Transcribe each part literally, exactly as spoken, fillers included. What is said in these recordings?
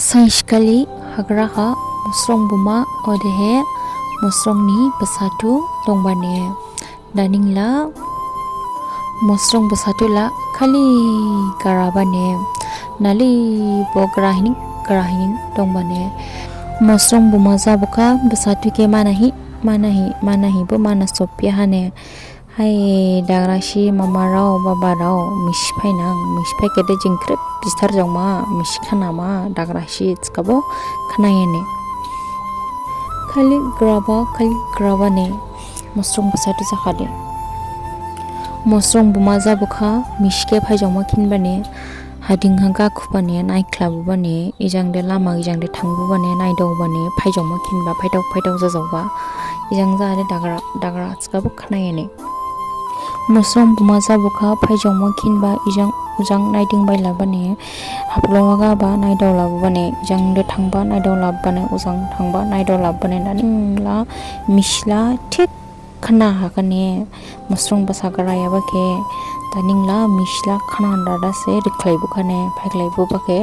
Sainsi khali hagra ha mosrong buma odehe mosrong ni bsathu dongbane. Daning la mosrong bsathu la khali garabane. Nali bo garahining garahining dongbane. Mosrong buma jabukha bsathu khe manahi manahi manahi bo mana sopya hane. Hai dagrasi mamarao babarao misi phainang, misi phaikhade jing khrip bisthar jongma, misi khanama dagrasi thikhabo khnayane. Khali graba khali grabane mosrong bsathu jakhade. Mosrong buma jabukha misi khe phaijongma khinbane. Hading ha gakhubane naikhlabubane, ijang de lama ijang de thangbubane, naidaobane, phaijongma khinba, phaidao phaidao jajaoba, ijang jade dagra dagra thikhabo khnayane. Mosrong buma jabukha phaijongma khinba, ijang ujang naiding bailabane, haplong gaba naidaolabubane, ijang de thangba naidaolabubane, ujang thangba naidaolabubane, daning la misi la thik khna hakhane, mosrong bsa garayaba khe. Daning la misi la khna dada se rikhlaibukhane, phaikhlaibuba khe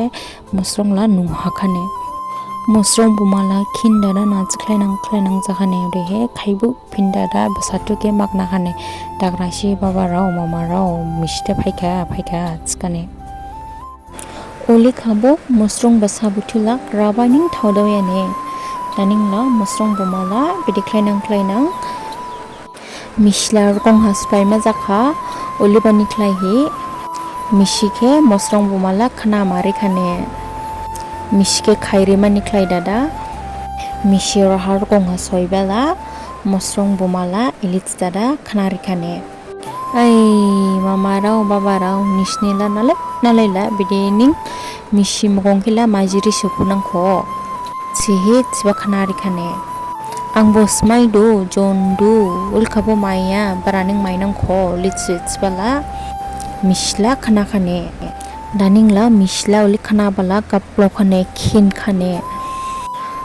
mosrong la nu hakhane. Mosrong buma la khin dada na jikhlainang khlainang jakhane, odehe khaibu phin dada bsathu khe magna khane. Dagrasi babarao mamarao misi de phaikha phaikha thikhane. Oli khabo mosrong bsa buthu la graba ning thaodaoyane. Daning la mosrong buma la bede khlainang khlainang misi la rukong ha sophaima jakha, olibani khlaihi misi khe mosrong buma la khna marikhane. Misi khe khairimani khlai dada misi roha rukong ha soibala mosrong buma la elei thi dada khnarikhane. Ai, mamarao, babarao, nisini la nalai, nalai la, bede ning misi mogong khe la majiri sophunangkho. Thihi thiba khnarikhane. Angbo smaidu, jondu, oli khabo maiya, bara ning mainangkho, olei thi thiba la, misi la khnakhane. Daning la misi la olei khnaba la gap Blokhane khinkhane.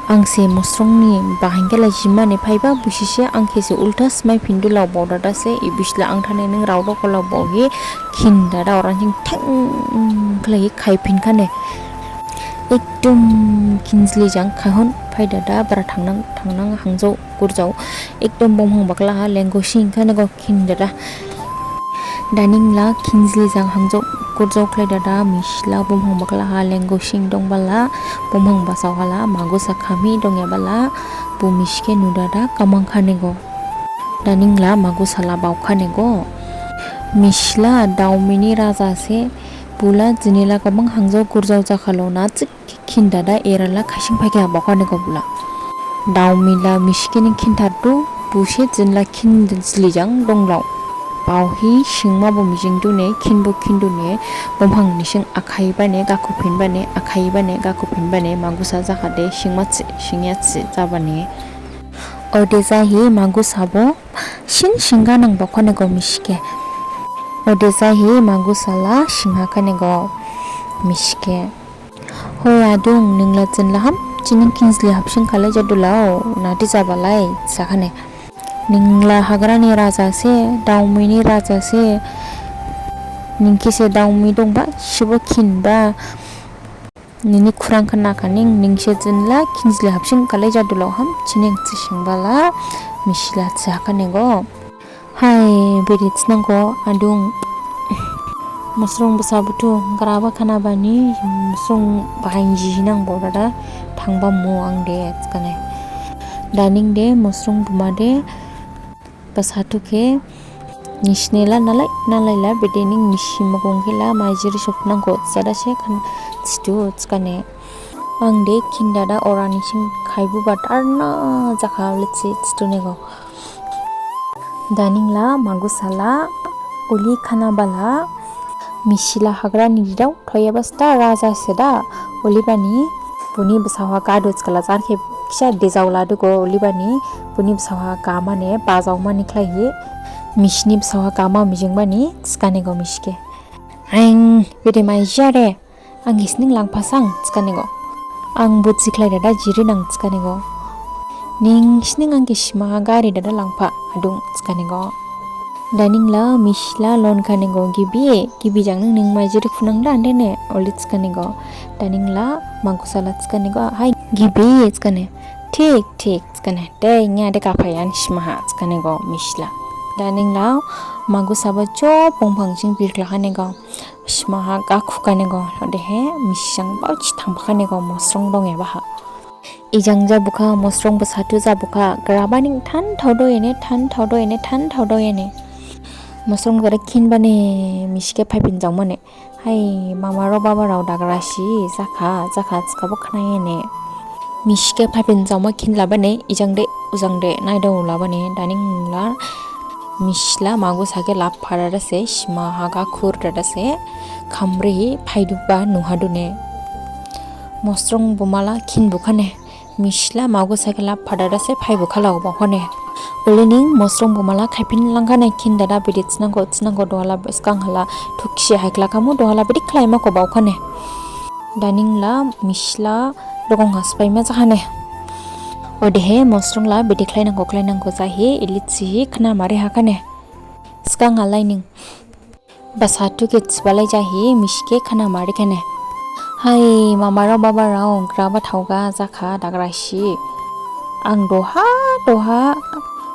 Ang se mosrong ni bahain khe la jimane phaiba busi se ang khe se ulta smai phindu lao bao dada se, ibis la ang thane ning rao rao kho lao bao hi khin dada orang jing theng khlai khaiphinkhane. Ekdom khinjli jang khaihon phai dada bara thangnang thangnang hangjao gurjao. Ekdom bongphang bakla ha lenggo singkhane go khin dada. Daning la khinjli jang hangjao gurjao khlai dada misi la bongphang bakla ha lenggo sing dongbala bongphang basao ha la magusa khamhi dongyabala bo misi khe nu dada kamangkhane go. Daning la magusa la baokhane go. Misi la daomini raja se bo la jini la gabang hangjao gurjao jakhalo na thik khin dada era la khaising phaikha baokhane go bo la. Daomi la misi khe ning khinthar du, bo se jini la khinjli jang donglao. Baohi singma bo mijingdune, khinbo khindune, bongphang nising akhaibane, gakhuphinbane, akhaibane, gakhuphinbane, magusa jakhade, singma thi, singya thi jabane. Ode jahi magusa bo sin singga nang baokhane go misi khe. Ode jahi magusa la singhakhane go misi khe. Hoi adung, ning la jini la hamsining khinjli hapsing khlai jadu lao, nadi jabalai, sakhane. Ning la hagra ni raja se, daomini raja se, ning khe se daomi dongba, sibo khinba, nini khurang khnakhaning, ning se jini la khinjli hapsing khlai jadu lao hamsining thi singbala, misi la sakhane go. Hai, bede thinangkho adung. Mosrong basa buthu, graba khnabani, mosrong bahain jihinang bo dada, thangba mu ang de, thikhane. Daning de, mosrong buma de, basa thu khe, nisine la nalai, nalai la, bede ning misi mogong khe la, majiri sopnangkho, jada se khan, thidu, thikhane. Ang de, khin dada, ora nising, khaibu bat, arna, jakha, letsi, thidu nego. Daning la, magusa la, uli khnaba la, misi la hagra ni didao, thoyaba sida raja sida, ulibani, buni bsaoha gadu thikhala jar khe khisa dejao ladu go, ulibani, buni bsaoha gamane, bajaomani khlaihi, misini bsaoha gama mijingbani, thikhane go misi khe. Aing, bede mai jare. Ang khe sining langphasang, thikhane go. Ang buji khlai dada jiri nang, thikhane go. Ning sining ang khe sima gari dada langpha, adung, thikhane go. Daningla misila lonkhanego, gibi, gibi jang ning ning maijiri phunangda andene, oli thikhanego. Daningla magusa la thikhanego, hai gibi thikha ne. Thik, thik thikha ne. Dei, niya de gaphaiya, sima ha thikhanego misila. Daningla magusa bo jo bongphang sing birkhlakhanego. Sima ha gakhukhanego, odehe misi jang baosi thangpakhanego mosrong dongyaba ha. Ijang jabukha, mosrong basathu jabukha, graba ning than thaodo ene, than thaodo ene, than thaodo ene. Mosrong jara khinbane, misi khe phaiphin jangmane. Hai, mamarao babarao dagrasi jakha, jakha thikhabo khnaye ne. Misi khe phaiphin jangma khinlabane, ijang de, ujang de, naidao labane, daningla misila magusa khe lab phadada se, sima ha gakhurdada se, khamri phaiduba nuhadune. Mosrong bumala khinbukhane, misila magusa khe lab phadada se phaibukha laobakhane. Ulining mosrong bumala khaiphin langkhane, khindada bidi thinangkho, thinangkho duhala sgang hala thuksi haiklakhamu duhala bidi khlaima kho baokhane. Daningla misila rogong ha sophaima jakhane. Odehe mosrong la bidi khlainangkho, khlainangkho jahi, ili thihi khna mari hakhane. Sgang ha laining basathu khe thibalai jahi misi khe khna mari khane. Hai, mamarao babarao, graba thaoga jakha dagrasi. Ang duha, duha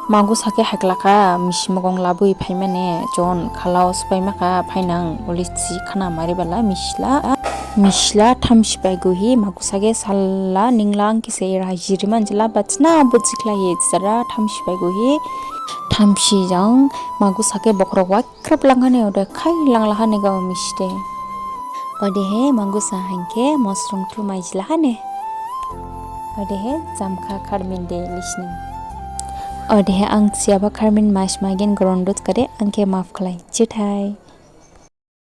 magusa khe haiklakha, misi mogong labui phaimane, jon khalao sophaimakha phainang, oli thi khna maribala misila. Misila thamsi baigohi magusa khe salla ningla ang khe se rajiriman jela batsna bujikhlaihi jara thamsi baigohi. Thamsi jang magusa khe bokhorok wa khrip langkhane ode khai langlakhane gao misi de. Odehe magusa hangkhe mosrong thu maijilakhane. Odehe jamkha kharmin de listening. Odehe ang siyaba kharmin mas magin gorondot khade ang khe maf khlai. Juthai.